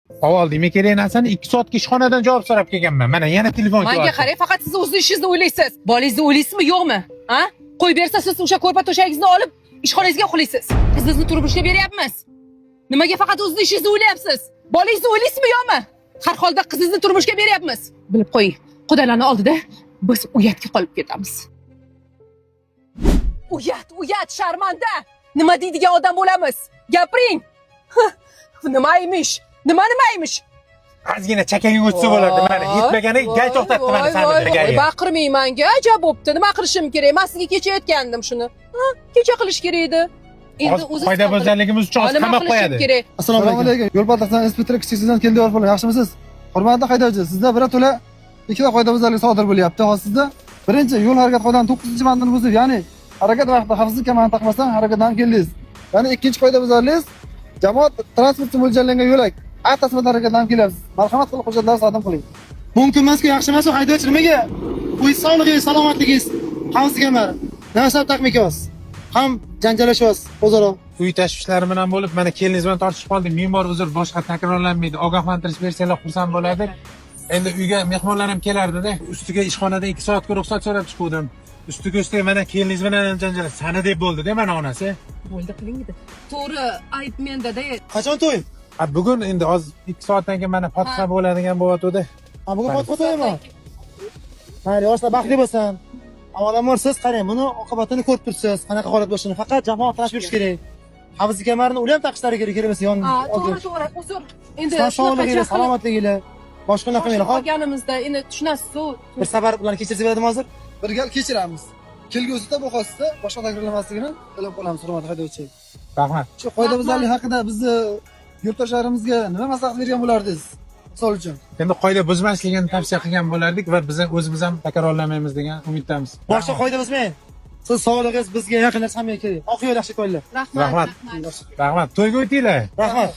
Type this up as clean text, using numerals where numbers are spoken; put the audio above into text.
Savol demay kerak narsani 2 soatga ishxonadan javob so'rab kelganman. Mana yana telefon Menga kelyapti. qarang, faqat siz o'zingiz ishingizni o'ylaysiz. Bolangizni o'ylaysizmi, yo'qmi? A? Qo'yib bersa siz o'sha ko'rpa to'shagingizini olib ishxonangizga uxlaysiz. Qizingizni turmushga beryapmiz. Nimaga faqat o'zingizni ishingizni o'ylayapsiz? Bolangizni o'ylaysizmi, yo'qmi? Har holda qizingizni turmushga beryapmiz. Bilib qo'ying, qudalarni oldida biz uyatga qolib ketamiz. Uyat, uyat, sharmanda. Nima deydigan odam bo'lamiz? Gapiring. Nima emish? Nima nima emish? Ozgina chakaging o'tsa bo'lardi. Mana yetmagani gay to'xtatdi mana Voy, sani voy, gay. voy, baqirmang manga, ajab bo'pti. Nima qilishim kerak? Men sizga kecha aytgandim shuni. Ha, kecha qilish kerak edi. Endi o'zi Qoida buzganligimiz uchun nima qamab qilishim qo'yadi. kerak? Assalomu alaykum. Yo'l patruldan inspektori kichik sizdan keldi yorib. Yaxshimisiz? Hurmatli haydovchi, sizda birato'la ikkita qoidabuzarlik sodir bo'lyapti. Hozir sizda birinchi yo'l harakat qoidasining 9-bandini buzib, ya'ni harakat vaqtida xavfsizlik kamarini taqmasdan harakatlanib keldingiz. Ya'ni ikkinchi qoidabuzarligingiz jamoat transporti mo'ljallangan yo'lak A tasmada harakatlanib kelyapsiz. Marhamat qilib hujjatlarni taqdim qiling. Mumkin emasku, yaxshi emas haydovchi nimaga? O'z sog'ligingiz, salomatligingiz, xavfsizlik kamari. Nima sabab taqmay kelyapsiz? Ham janjallashyapsiz o'zaro. Uy tashvishlari bilan bo'lib, mana keliningiz bilan tortishib qoldik. Ming bor uzr, boshqa takrorlanmaydi. Ogohlantirish bersanglar xursand bo'lardik. Endi uyga mehmonlar ham kelardida. Ustiga ishxonadan 2 soatga ruxsat so'rab chiquvdim. Ustiga ustiga mana keliningiz bilan ham janjal. Sani deb bo'ldi-da mana onasi. Bo'ldi, qiling edi. To'g'ri, ayb menda-da. Qachon to'y? Ha, bugun endi hozir 2 soatdan keyin mana fotiha bo'ladigan bo'lyotgandi. Ha, bugun fotiha to'ymi? Mayli, yoshlar baxtli bo'lsin. Avvalambor siz qarang, buni oqibatini ko'rib turibsiz, qanaqa holat bo'lishini. Faqat jamoat tanlab yurish kerak. Xavfsizlik kamarini ular ham taqishlari kerak, kerak bo'lsa yon. Ha, to'g'ri, to'g'ri, uzr. Endi Sog'lig'inglar, salomatliginglar. Boshqa unaqa qilmanglar, xo'p? Qolganimizda endi tushunasiz-ku. Bir safar ularni kechirsa bo'ladimi hozir? Bir gal kechiramiz. Kelgusida bu hodisa boshqa takrorlanmasligini tilab qolamiz, hurmatli haydovchi. Rahmat. Shu qoidabuzarlik haqida bizni yurtdoshlarimizga nima maslahat bergan bo'lardingiz? Misol uchun. Endi qoida buzmasligini tavsiya qilgan bo'lardik va biz o'zimiz ham takrorlamaymiz degan umiddamiz. Boshqa qoida buzmang. Siz sog'lig'ingiz bizga yaqinlar hammaga kerak. Oq yo'l yaxshi ko'ringlar. Rahmat. Rahmat. Rahmat. To'yga o'tinglar. Rahmat.